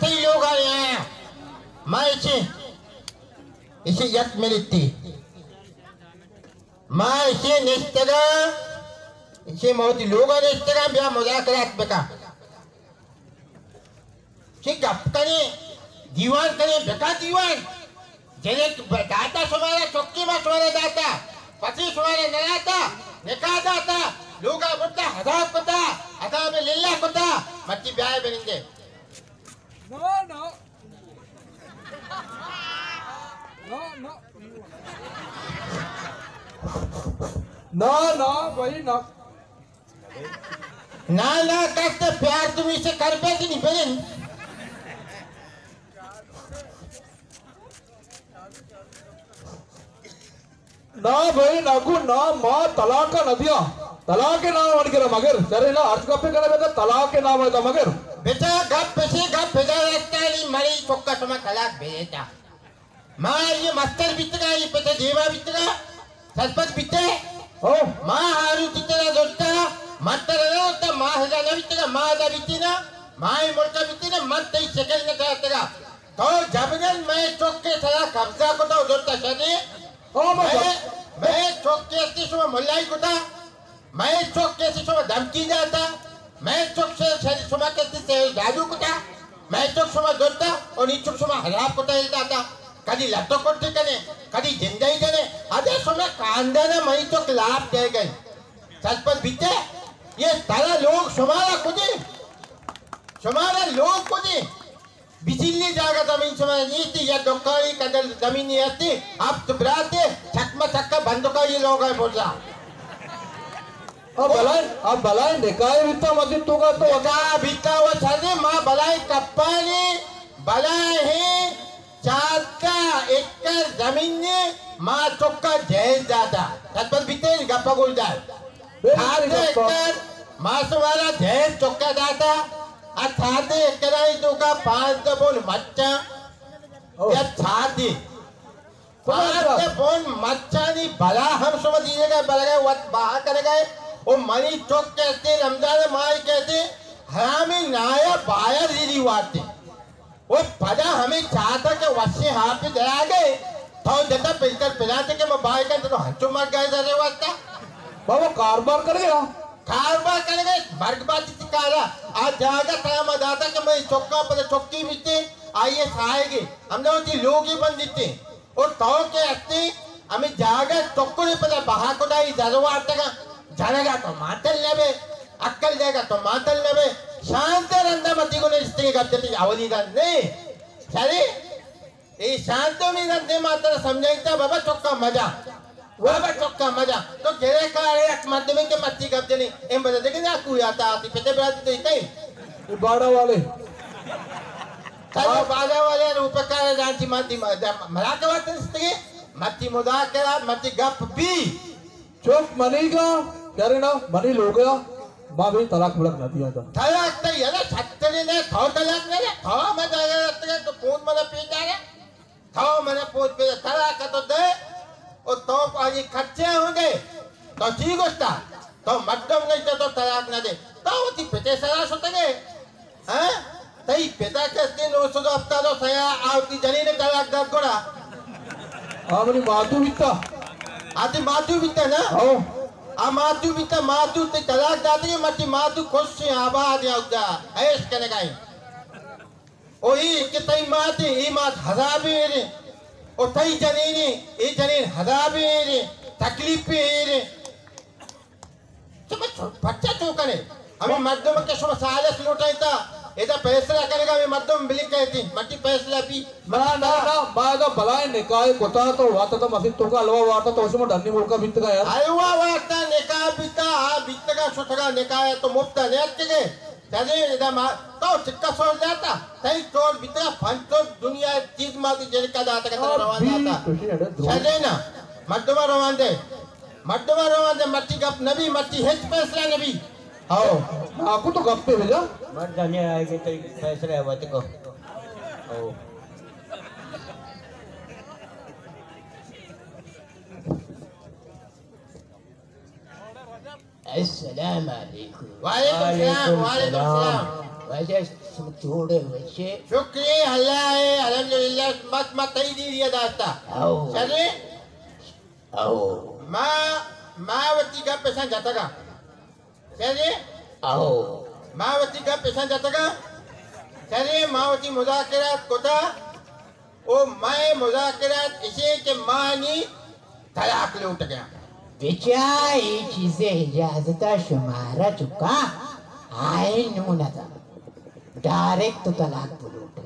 تئی لوگ ءَ آیا۔ ما ایشی، ایشی یک منٹی۔ ما ایشی نشتگاں، ایشی موتی لوگ ءَ نشتگاں، بیا مذاکرات بکا۔ چی گپ کنی؟ دیوان کنی، بکا دیوان۔ جنک ب-، داتا شمارا، چکی ما شمارا داتا، پتی شمارا نہ داتا، نکاح داتا، لوگا برتا، عذاب کتا، عذاب للہ کتا، مرچی بیائے بنندے۔ نہ، نہ۔ نہ، نہ۔ نہ، نہ، بھائی، نہ۔ نہ، نہ، کس پیار تمی سے کر پہ کہ نہیں بنن۔ نہ بھائی، نہ گو، نہ، ما طلاق نہ دیا۔ طلاق نام ون کرا مگر۔ شرے نہ، ہرچ گپے کرا بتا، طلاق نام ہے مگر۔ بیٹا، گپ پچے، گپ بجا رستانی مری چکا شما طلاق بیتا۔ ما یہ مستر بیتگا، یہ پچے دیوا بیتگا، سرپد بیتے۔ او۔ ما ہارو تیترا زرتا، مستر نہ ہوتا، ما ہزا نہ بیتگا، ما ہزا بیتی نا، ما یہ ملکا بیتی نا، من تئی شکل نہ چاہتگا۔ تو جبرن مئے چک ءِ سرا قبضہ کتا و زرتا شری۔ او بابا۔ مئے، مئے چک ءَ استی شما ملائی کتا، مئے چک ءَ استی شما دھمکی داتا، مئے چک سے، سے شما کسی سے جادو کتا، مئے چک شما زرتا و نی چک شما ہلاپ کتا ہل داتا۔ کدی لتو کٹی کنے، کدی جندئی جنے، ادا شما کاندانا مئی چک لاپ دے گئے۔ سچ پچ بیتے، یہ ترا لوگ شمارا کدی، شمارا لوگ کدی۔ بجلی جاگہ زمین شما نیستی، یا دکانی قدر زمینی ہستی، ہفت براتے، چکمہ چکا بندوکا یہ لوگا بولا۔ اب بلائیں، اب بلائیں نکاح بیتا مسجد تو کا تو۔ نکاح بیتا و سر ما بلائیں کپانی، بلائیں چاردہ ایکڑ زمین نے ما چکا جہیز داتا۔ تدبر بیتے گپا گل دار۔ بالکل چاردہ گپا۔ ایکڑ ما شمارا جہیز چکا داتا۔ آ چاردہ ایکڑ آئی تو کا پانچ دبون مچا۔ او۔ یا چاردہ۔ پانچ دبون مچانی بلا ہم شما دیے گئے، بلگئے، وت بہا کرے گئے۔ او منی چک کہتے، رمضان ماہ کہتے، حرامی نایا بایا زیری واتے۔ او پدا ہمیں چاہتا کہ وشیں ہاپی درا گئے، تو جتا پلکر پلاتے کہ میں بھائی کا تو ہنچو مر گئے زرے واسطہ۔ بابا کاروبار کر گیا۔ کاروبار کر گئے، مرگ باتی تی کارا۔ آ جاگہ ترا ما داتا کہ میں چکا پدا چکی بیتے، آئیے سائے گے۔ ہم نے ہوتی لوگی بندیتے۔ او تو کہ ہستی، ہمیں جاگہ ٹکرے پدا بہا کتا، ای زر وارتگا، جنگا تو ماتل نبے، عقل دے گا تو ماتل نبے، شانتے رندا متی گنے رشتے گپ جتی اولی رند نے۔ سری، ای شانتو می رندے ماتر سمجھائیتا، بابا چکا مجا، بابا چکا مجا۔ تو گرے کارے ایک مردمے کے متی گپ جنی، ایم بدے دیکھے نا کوئی آتا آتی، پتے برات تو کہیں۔ یہ باڑا والے۔ چلو، بازار والے روپے کارے جانتی ماتی ما-، جا-، مراکبات نشتگی، ماتی مذاکرات، ماتی گپ بی۔ چپ منی گا، یارے نا، منی لوگا، ما بھی طلاق ملک نہ دیا تھا۔ طلاق تو یارا چھتری نے، تو طلاق نہ دے، تو میں جاگا رہتے تو پوت منا پیچا رہے۔ تو منا پوچ پہ طلاق تو دے، او تو آئی خرچے ہوں گے۔ تو چی گوشتا؟ تو مردم نہیں تو، تو طلاق نہ دے۔ تو وتی پتے سرا شتگے۔ ہاں؟ تئی پتا کستی نو سد ہفتاد و سیا آوتی جنین طلاق دات گڑا۔ آ منی ماتو بیتا۔ آتی ماتو بیتا نا؟ ہو۔ آ ماتو بیتا، ماتو تی طلاق داتی، متی ماتو خوش آباد یا ادا۔ عیش کنگائی۔ او ای کہ تئی ماتے، ای مات ہزابے ایرے۔ او تئی جنینے، ای جنین ہزابے ایرے۔ تکلیفے ایرے۔ شما چو-، پچا چو کنے؟ ہمیں مردم کہ شما سالس لوٹائیں تا، ادا فیصلہ کرے گا، ہمیں مردم بلی کہتی، مٹی فیصلہ بھی۔ نہ، نہ، نہ، ما ادا بلائیں نکاح کتا تو وات تو مسیت تو کا حلوا وارتا تو شما ڈنی ملکا بیتگا یار۔ حلوا وارتا نکاح بیتا، آ بیتگا شتگا نکاح تو مفتا نیت کے گئے۔ چلے ادا ما تو چکا سوچ جاتا، تئی چور بیتا، پنچ چور دنیا چیز ما دی جنکا داتا کتا روان داتا۔ چلے نا، مردما روان دے، مردما روان دے، مرچی گپ نبی، مرچی ہچ فیصلہ نبی۔ ہاؤ، آکو تو گپ پہ بجا۔ مرد جانے آئے گے تئی فیصلہ ہے وقت کو۔ ہاؤ۔ السلام علیکم۔ وعلیکم السلام، وعلیکم السلام۔ واجہ، شما جوڑ ئے وش ئے؟ شکر اللہ ءِ، الحمدللہ، مت، مت تئی دیری ءَ داشتا۔ او۔ شرے؟ او۔ ما، ما وتی گپ اشاں جتگا۔ شرے؟ او۔ ما وتی گپ اشاں جتگا۔ شرے، ما وتی مذاکرات کتا۔ او مئے مذاکرات اشیں کہ ما نی طلاق لوٹگا۔ بچا، اے چیزے اجازت ءَ شمارا چکا آئین نوں نہ دا۔ ڈائریکٹ تو طلاق بلوٹ۔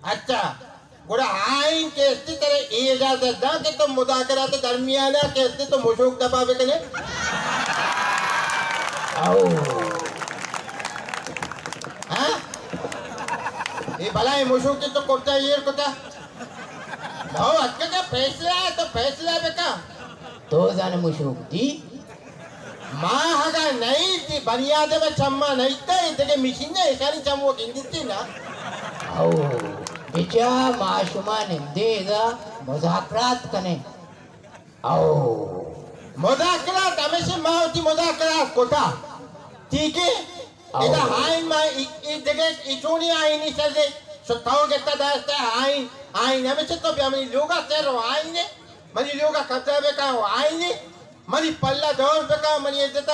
اچھا، گڑا آئین کہ استی ترے اے اجازت دا کہ تو مذاکرات درمیان ءَ کہ استی تو مشوک دپا بکنے؟ او۔ ہاں؟ اے بلائیں مشوکی تو کرتا ایر کتا۔ تو اتکگا فیصلہ ہے تو فیصلہ بکا۔ تو زان مشوک دی؟ ما اگا نہیں دی بنی آدم چما نہیں تا، اے دگہ مشین نے اشانی چمو گندتی نا۔ او، بچا ما شما نندے ادا مذاکرات کنے۔ او۔ مذاکرات، ہمیشہ ما وتی مذاکرات کتا۔ ٹھیک ہے؟ او۔ ادا آئین ما ای، ای دگہ ای چونی آئینی سر دے۔ سو تو گتا داشتا آئین، آئین ہمیشہ تو بیا منی لوگا سر و آئین ہے۔ منی لوگا قبضہ بکا و آئین ہے۔ منی پلہ دور بکا، منی عزت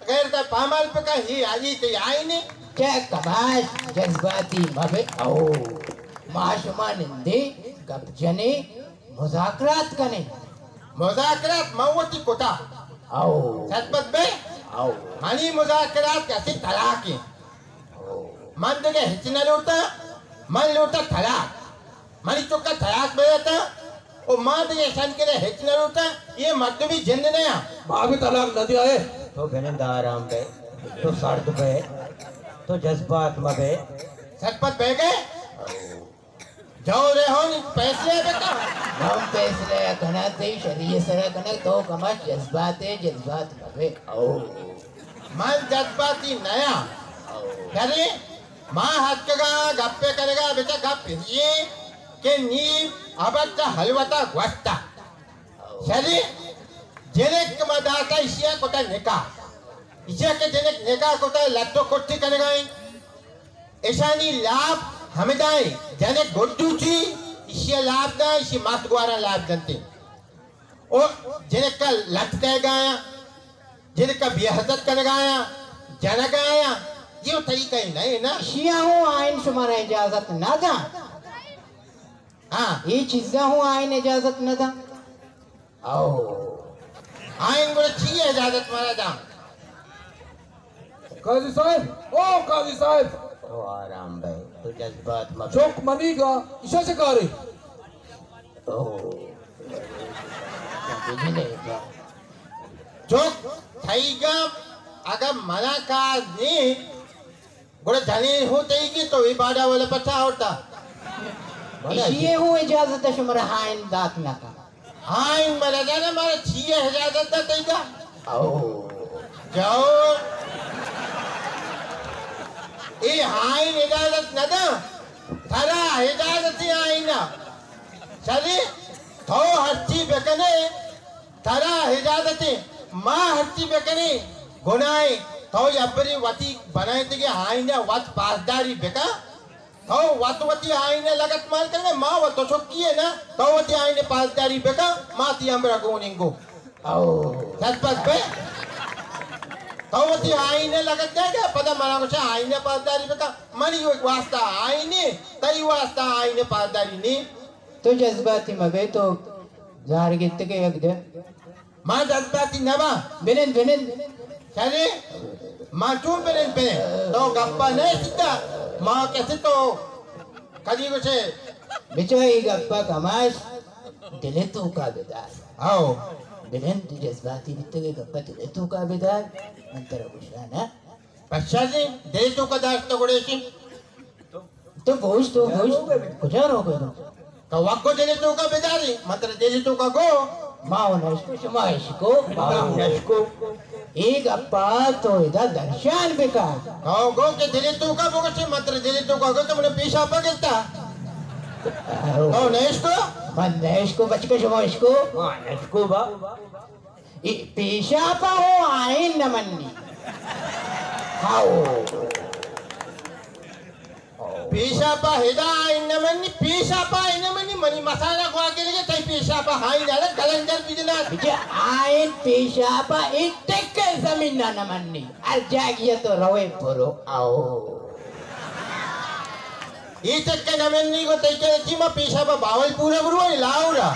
غیرت پامال بکا، ہی آئی تے آئین ہے۔ چہ کماش جذباتی مبے او۔ ما شما نندے گپ جنے۔ مذاکرات کنیں۔ مذاکرات من وتی کتا۔ او۔ سرپد بے؟ او۔ منی مذاکرات کسی طلاق ہیں۔ او۔ من دگہ ہچ نہ لوٹا، من لوٹا طلاق۔ منی چکا طلاق بے تا، او ما دگہ شن کے ہچ نہ لوٹا، یہ مردمی جند نہ یا۔ ما بھی طلاق نہ دیا ہے۔ تو بنند آرام بے، تو سرد بے، تو جذبات مبے۔ سرپد بے گئے؟ جور ءَ ہون فیصلہ بکن۔ من فیصلہ کناں، تئی شری ءِ سرا کناں، تو کماش جذبات ئے، جذبات مبے۔ او۔ من جذباتی نیاں۔ او۔ شری، ما ہتکگاں گپے کنگا، بچا گپ یہ کہ نی ابد حلوتا گوشتا۔ او۔ شری، جنک ما داتا اشیا کتا نکاح۔ اشیا کہ جنک نکاح کتا لٹو کٹی کنگائیں۔ اشانی لاپ ہمدائیں، جنک گڈو چی، اشی لاپ داں، اشی مات گوارا لاپ دنتے۔ او جنک کا لٹ دے گایا، جنک کا بے عزت کر گایا، جن گایا، یہ طریقہ ہی نہیں نا۔ اشیا ہوں آئین شمارا اجازت نہ دا۔ ہاں۔ یہ چیزاں ہوں آئین اجازت نہ دا۔ او۔ آئین گڑا چی اجازت مارا دا؟ قاضی صاحب، او قاضی صاحب۔ تو آرام بے، تو جذبات مت۔ چک منی گا، ایشا چہ کارے؟ او۔ چک تھئی گا، اگر منا کار نہیں، گڑا جنین ہوں تئی گی تو ای باڈا والا پچا ہوتا۔ ایشی ہوں اجازت شمارا ہائن دات نہ کا۔ ہائن منا جانا مارا چیئے اجازت دا تئی گا۔ او۔ جاؤ۔ ای ہائن اجازت نہ دا۔ ترا اجازت آئینا۔ چلی تو ہرچی بکنے۔ ترا اجازت ایں، ما ہرچی بکنیں گناہ ایں، تو یبرے وتی بنائینتگیں آئین ءَ وت پاسداری بکن۔ تو وت وتی آئین ءَ لگت مال کنگے، ما وت تو چکی ئے نا، تو وتی آئین ءَ پاسداری بکن، ما تی ہمراہ گون انگو۔ او۔ سرپد بے۔ تو وتی آئین ءَ لگت دے گا، پدا منا گوشا آئین ءَ پاسداری بکن۔ منی واسطہ آئین ایں، تئی واسطہ آئین ءَ پاسداری نی۔ تو جذباتی مبے، تو زہر گتگے یک دے۔ ما جذباتی نباں۔ بنند، بنند۔ چلے؟ ما چون بنند، بنند؟ تو گپا نہ سیتا؟ ما کسی تو کدی گوشے؟ بچا، ای گپا کماش دل توکا بدار۔ ہاؤ۔ بنند، تو جذباتی بیتگے، گپا دل توکا بدار۔ من ترا گوشاں نا۔ پشا جی، دل توکا داشت گڑے شی۔ تو گوش، تو گوش، کجا رو گئے تو؟ تو وگو دل توکا بداری، من ترا دل توکا گو۔ ما و نشکو، شما اشکو۔ ما و نشکو۔ ای گپا تو ادا درشان بکا۔ تو گو کہ دل توکا بگوشی، من ترا دل توکا گو، تو من پیشا پا گلتا۔ تو نشکو؟ من نشکو، بچکا شما اشکو؟ ما نشکو با۔ ای پیشاپا ہوں آئین نہ منی۔ ہاؤ۔ پیشاپا ہدا آئین نہ منی، پیشاپا آئین نہ منی، منی مسانا گوا گرگے، تئی پیشاپا آئین نہ کلنجر بجنا۔ بچے آئین پیشاپا اے ٹکے زمین نہ نہ منی۔ ہر جاگیا تو روے برو آؤ۔ اے ٹکے نہ منی گو تئی کرتی ما پیشاپا باول پورا برو لاہورا۔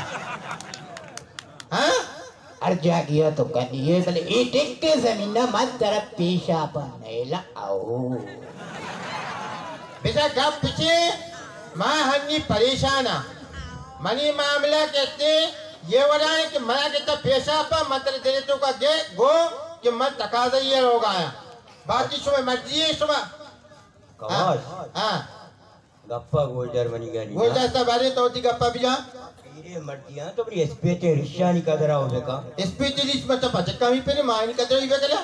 ہاں؟ ہر جاگیا تو کنی ہے، بلے اے ٹکے زمین من ترا پیشاپا نیلا آؤ۔ بچا گپ پچے، ما ہنی پریشان ہاں۔ منی معاملہ کہتے یہ وڑا ہے کہ منا کہتا پیشاپا من ترا دل تو کا گے گو کہ من تقاضا یہ روگا آیا۔ باقی شما مرضی ہے شما۔ کماش۔ ہاں۔ گپا گوشدار منی گانی۔ گوشدار تا بارے تو تی گپا بجا۔ پیرے مردیاں تو بری اسپیتے ریشانی قدر آؤ بکا۔ اسپیتے ریش مت پچکا ہی پہلے مانی قدر ہی بکلا۔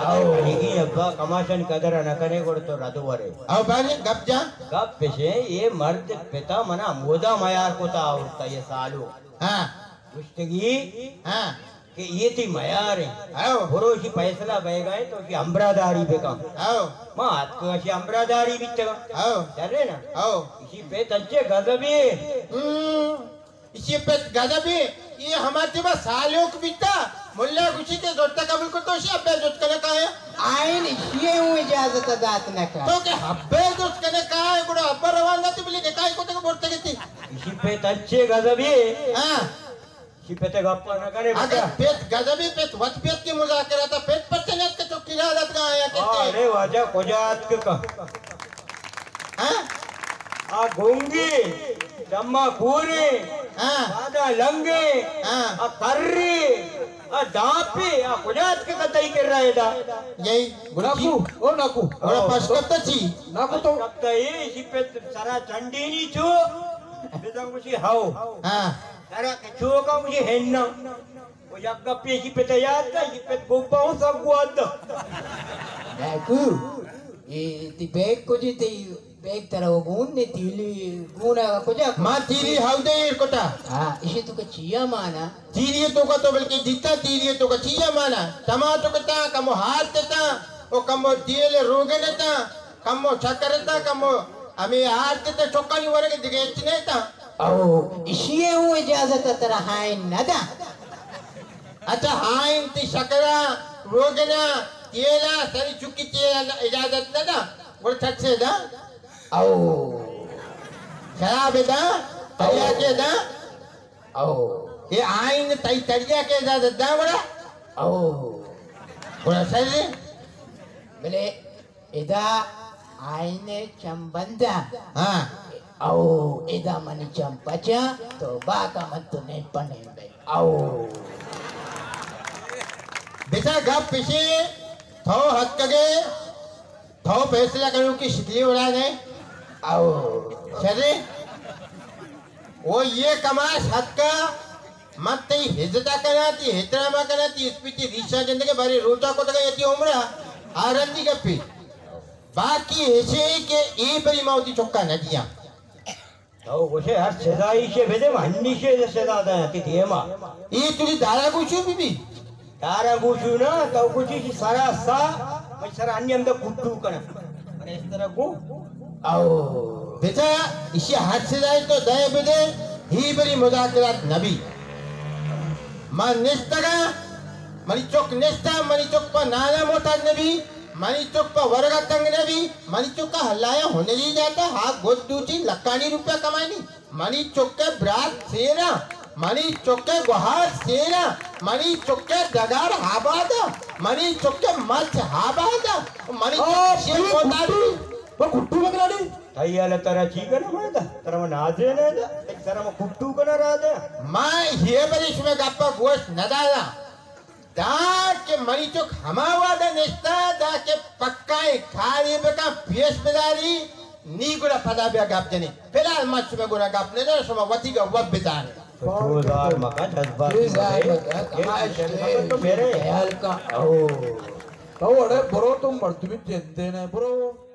او۔ لیکن ابا کماشانی قدر نہ کرے گوڑ تو رد ورے۔ او بارے گپ جا۔ گپ پشے یہ مرد پتا منا مودا میار کو تا آورتا یہ سالو۔ ہاں۔ گشتگی۔ ہاں۔ کہ یہ تی میار ہیں۔ او۔ بروشی فیصلہ بے گئے تو کہ ہمبراداری بکن۔ او۔ ما آتکو اشی ہمبراداری بیتگا۔ او۔ چلے نا؟ او۔ اشی پہ تنچے غضبی۔ ہم۔ اشی پہ غضبی۔ یہ ہما تیما سالوک بیتا۔ ملا گوشی تے زرتا قبول کو تو اشی ابے زرت کنے کائے۔ آئین اشی ہوں اجازت دات نہ کا۔ تو کہ ابے زرت کنے کائے گڑا ابا روان نہ تی بلی نکاح کو تے برتے گتی۔ اشی پہ تنچے غضبی۔ ہاں۔ چی پتے گپا نہ کنے اگر بچا۔ پت گزبی پت وت پت کی مذاکرات پت پرچہ نیت کہ چکی را دت گا آیا کتے۔ ارے واجہ کجا اتک کا؟ ہاں؟ آ گونگی، چما کورے، ہاں۔ پادا لنگے، ہاں۔ آ کرے، آ داپے، آ کجا اتک کا تئی کر رہا ہے دا؟ یہی۔ ناکو، او ناکو۔ اور او۔ پشکتا چی؟ ناکو تو۔ پشکتا اے، اسی پہ سرا چنڈی نہیں چھو۔ بزن کچھ ہاؤ۔ ہاں۔ ترا کہ چوکا مجھے ہننا۔ او یک گپے اشی پت یاد دا، اشی پت گوپا ہوں سب گوات دا۔ ناکو، اے تی بیگ کجے تی بیگ ترا وہ گون نے تیلی گونا کجا؟ ما تیلی ہاو دے ایر کتا۔ ہاں، اشی تو کا چیا مانا؟ تیلی تو کا تو بلکہ دیتا، تیلی تو کا چیا مانا؟ ٹماٹو کتا، کمو ہار تتا، او کمو تیل روگن تا۔ کمو چکر تا، کمو ہمے آرت تا، چکانی ورگ دگہ ہچ نہ تا۔ او، اشی ء اوں اجازت ترا ہائن نہ دا۔ اچھا، ہائن تی شکرا، روگنا، تیلا، سری چکی تیلا اجازت نہ دا۔ گڑا چٹ سے دا۔ او۔ شراب دا، تریاکے دا۔ او۔ اے آئین تئی تڑیا کہ اجازت دا گڑا؟ او۔ گڑا سر۔ بلے ادا آئین چم بندا۔ ہاں۔ او، ادا منی چم پچا، تو باقا من تو نہیں پنے بے۔ او۔ بچا گپ پشے، تو حق کگے، تو فیصلہ کرو کہ شکلی اڑا گئے۔ او۔ شرے۔ او یہ کماش حق کا، من تئی عزت کنا، تی احترام کنا، تی اسپیتی ریشا گندگے بارے روچا کو تگا یتی عمرہ، آرندی گپی۔ باقی ہشے کہ اے بری ما وتی چکا نہ دیاں۔ تو گوشے ہر سزا ایشے بدے، من ہنی شے سزا داں تی دیما۔ اے تری دارا گوشو بی بی۔ دارا گوشو نا، تو گوشی شی سرا سا، من سرا ہنی ہم دا کٹو کنا۔ من اس طرح گو۔ او۔ بچا، ایشی ہر سزا تو دے بدے، ہی بری مذاکرات نبی۔ من نشتگا، منی چک نشتا، منی چک پا نانا محتاج نبی۔ منی چک پہ ورگا تنگ نبی، منی چکا ہلایا ہنری جاتا، ہا گد دوچی لکانی روپیہ کمائنی۔ منی چکے برات سیرا، منی چکے گوہار سیرا، منی چکے ڈگار آبادا، منی چکے مچ آبادا، منی آ، چکے شیر بھئی کوتاری۔ کٹو، وہ کٹو بکرانی۔ تئی حال ترا چی کنا مادا؟ ترا ما نازے نہ دا، ترا ما کٹو کنا را دا۔ ما یہ بری شما گپا گوش ندارا۔ دا کہ منی چک ہما وہدا نشتا، دا کہ پکائیں کارے بکن، پیش بداری، نی گڑا پدا بیا گپ جنی۔ فی الحال من شمے گڑا گپ نہ جناں، شما وتی گپ وت بزانے۔ تو چوزار مکن، جذباتی مکن۔ چوزار مکن، کماش یہ تو میرے خیال کا۔ او۔ تو اڑے برو، تم مردمی جندے نہ برو۔